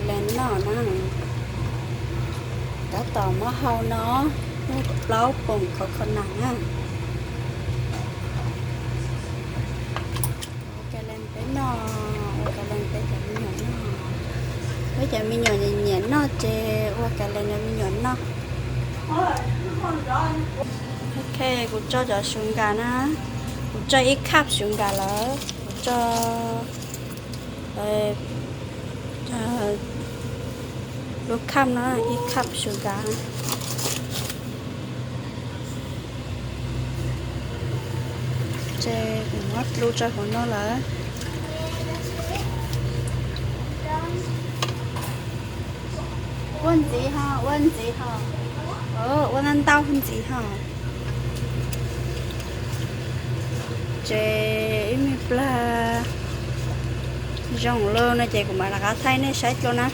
Ua ka lees noj na, tab tom muab hau no, muab plaub poom coconut na. Ua ka lees peb noj, ua ka lees peb cov me nyuam noj. Peb cov me nyuam nyiam noj ces ua ka lees rau me nyuam noj. Ok, kuv tso cov sugar na, kuv tso ib cup sugar lawm, kuv tso lub cup no ib cup sugar. Ces kuv muab dlu rau hauv no lawm. Ua ntxiv ho, ua ntxiv ho, ua ntau ntxiv ho. Ces ib me plag zoo lawm no ces kuv mam rov qab thaij nej saib dua na.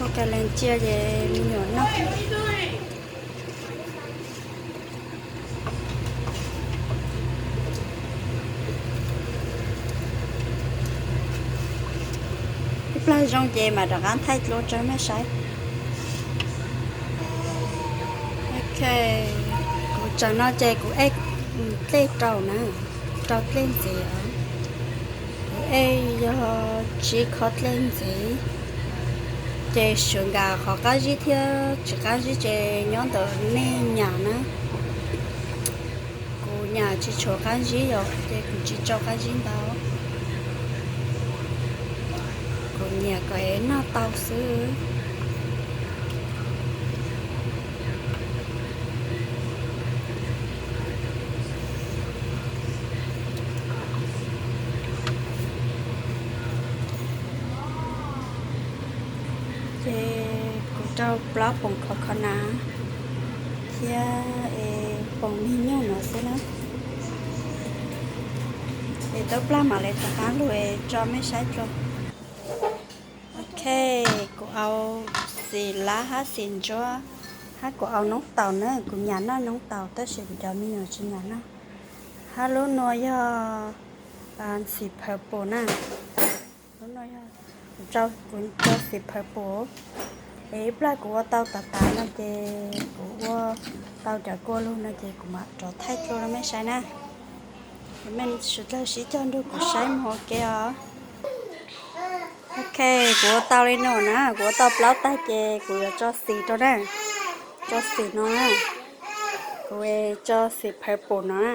Ua ka lees cia ces me nyuam noj. Ib plag zoo ces mam rov qab thaij dua rau nej saib. Ok, kuv tsam no ces kuv ej dlej rau na, rau dlej ntxiv os. Kuv ej yog tsib khob dlej ntxiv, ces sugar qhov qab zib thiab tsis qab zib ces nyob ntawm nej nyam na. Kuv nyam tsis tshuav qab zib yom, ces kuv tsis tso qab zib ntau. Kuv nyiam kom es noj tau xwb. Ces kuv rau plaub poom coconut thiab es poom me nyuj no xwb na. Es tau plag mam li rov qab lug es tso mej saib dua. Ok, kuv au xim lab hab xim ntsuab, hab kuv au noob taus na, kuv nyam noj noob taus tab sis kuv cov me nyuam tsis nyam noj. Hab lub nuav yog xim purple na. Lub nuav yog, kuv rau xim purple. Es ib plag kuv ua tau tas tas no ces kuv ua tau cov kua lug no ces kuv mam rov thaij dlua rau mej saib na. Mej sawv dlawg sib cog nrug kuv saib moog ua ke os. Ok, kuv ua tau li no na, kuv ua tau plaub tag ces kuv yuav tso xim rau na. Tso xim no na. Kuv tso xim purple no na.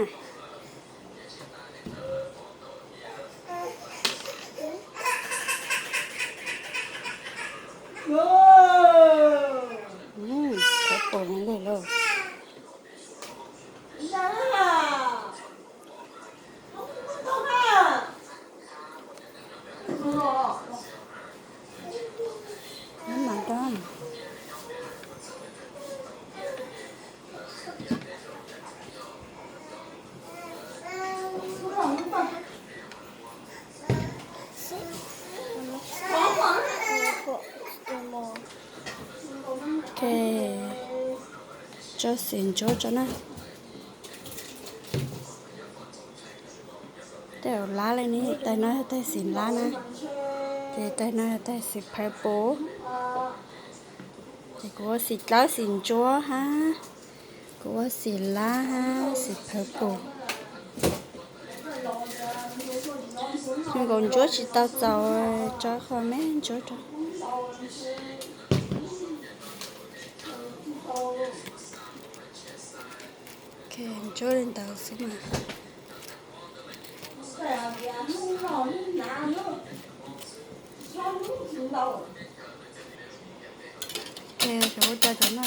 Purple li lawm. Ok, tso xim ntsuab tso na. Tej lab li ne, taig no yog taig xim lab na, ces taig no yog taig xim purple. Ces kuv ua xim dlawb xim ntsuab hab, kuv ua xim lab hab xim purple. Zoo nkaus ntsuab tsis tau txaus, tso qhov me ntsuab rau. Ntsuab li ntawd xwb mas. Ces ua tau cov no.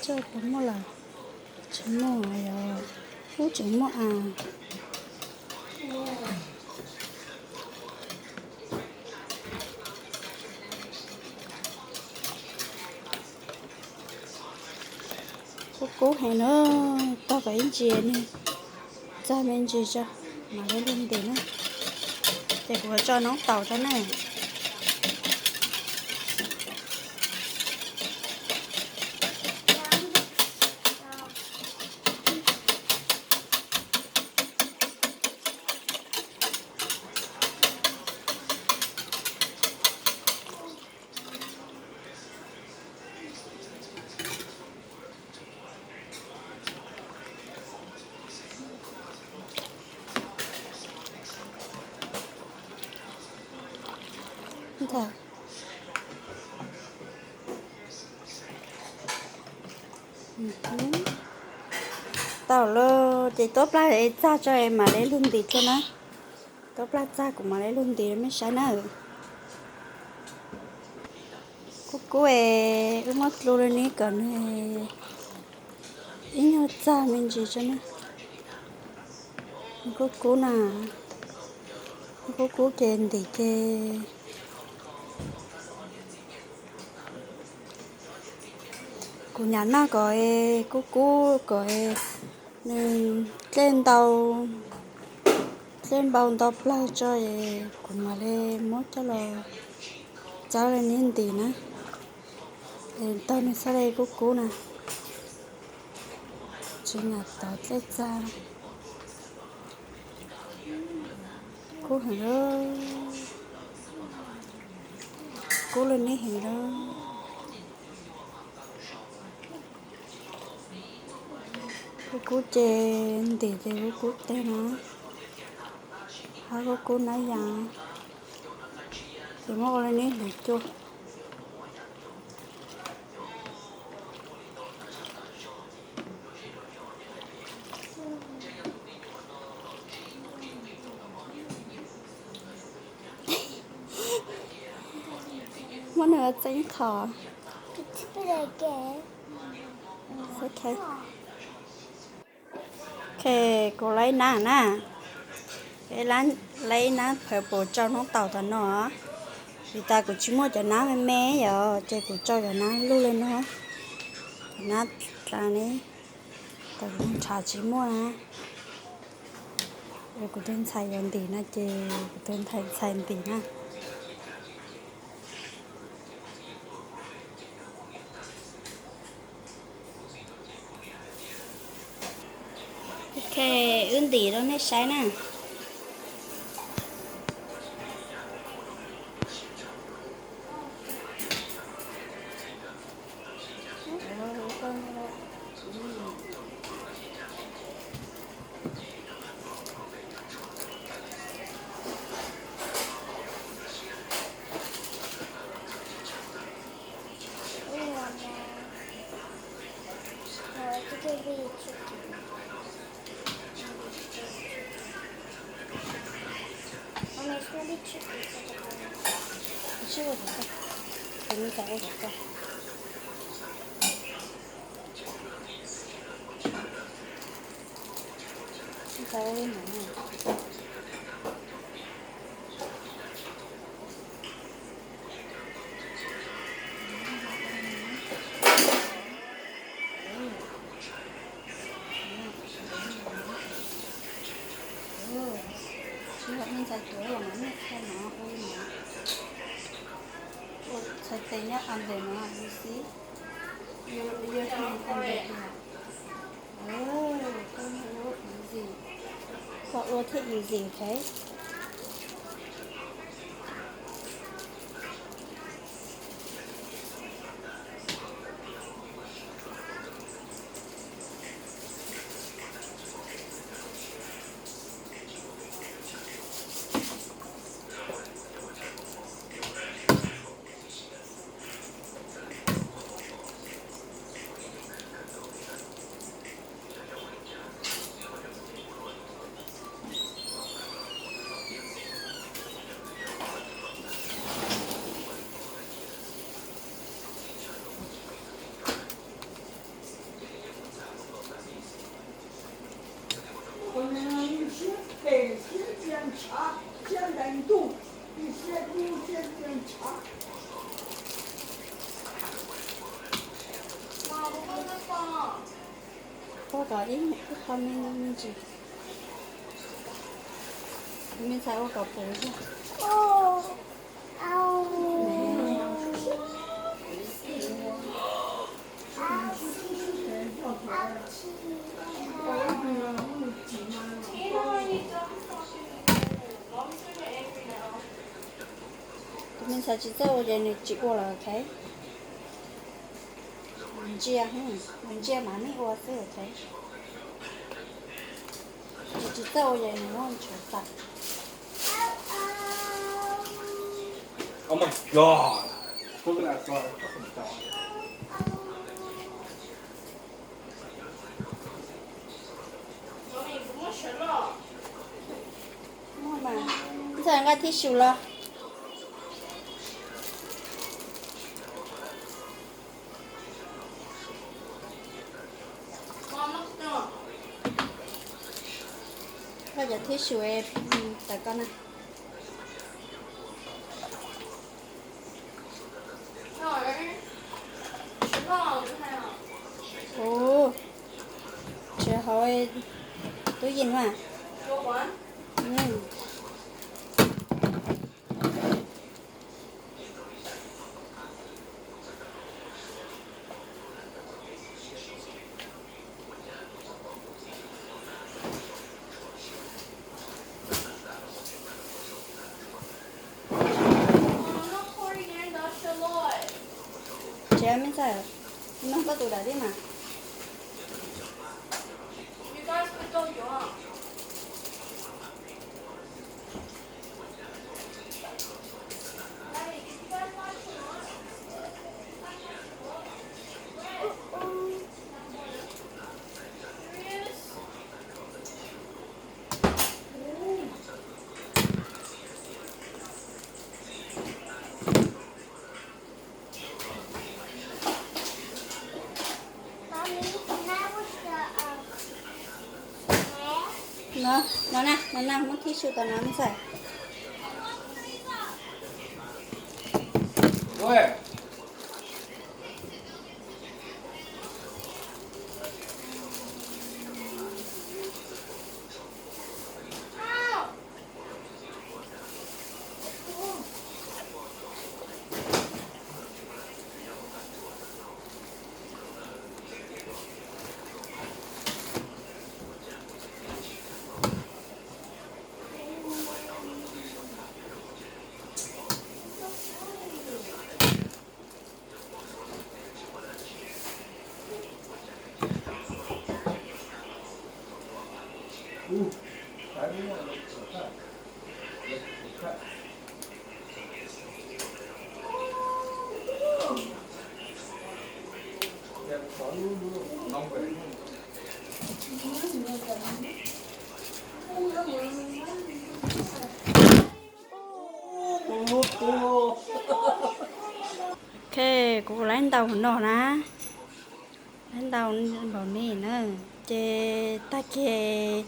Tso puas muaj lawm? Tsis muaj, ub tseem muaj a. Kub kub heev na, tog kom ib ntsis nws txag me ntsis tso, mam li lug ntim na. Ces kuv yuav tso noob taum rau na. Tau lawm ces tuab plab txag tso mam li lug ntim tso na. Tuab plab txag kuv mam li lug ntim rau mej saib na. Kub kub es wb muab dlu li ni kom nws ib nyuag txag me ntsis tso na. Kub kub na, kub kub ces ntim ces kuv nyam noj kom kub kub kom nws dlej ntau, dlej npau ntau plawg tso es kuv mam li muab coj los txawb li ni ntim na. Es tog nws txhob li kub kub na, tsis nyam tov dlej txag. Kub heev lawm, kub li ni heev lawm. Kub kub ces ntim ces kub kub teg no, hab kub kub nab yas, ces muab ua li ni hlwv cua. Muab nws ua txeeb thom. Ok, kuv laib nab na, laib nab purple rau noob taum tom no. Vim tas kuv tsis muaj cov nab me me yom, ces kuv rau cov nab luj li no, cov nab dlav ne, tas kuv nrhav tsis muaj na. Kuv tus ntxhais yuav ntim no ces kuv tus ntxhais ntim na. Ok, wb ntim rau nej saib na. Tsis yog me ntxhais tuav yog mas nej kho no ua li no. Ua txhais tes nyob under no, you see? Your, your hand under here. Koj ua easy. Koj ua thiaj easy, ok? Ua kom ib, ib qho me me ntsis, me ntxhais ua kom puv xwb. Tus me ntxhais tsis txawj ua ces nws tsis ua los ok. Ntsia, ntsia mas nej ua xwb ok. Tsis txawj ua ces nws muab ntshav tawm. Ntxhais nqa tissue los. Koj cov tissue tawm koj na. Ua, tshuav hauv tub yees mas. Tsis me ntxhais, nug koj tus dam tib mas. No, no na, no na, muab tissue tom no ntxhais. Ok, kuv laib ntaus no na, laib ntaus npaum no na, ces tag kis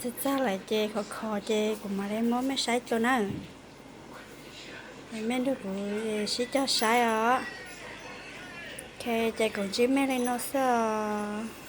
txog txog lawm ces khov kho ces kuv mam li muab mej saib dua na. Mej nrog kuv sib cog saib os. Ok, ces kuv ntsib mej li no xwb os.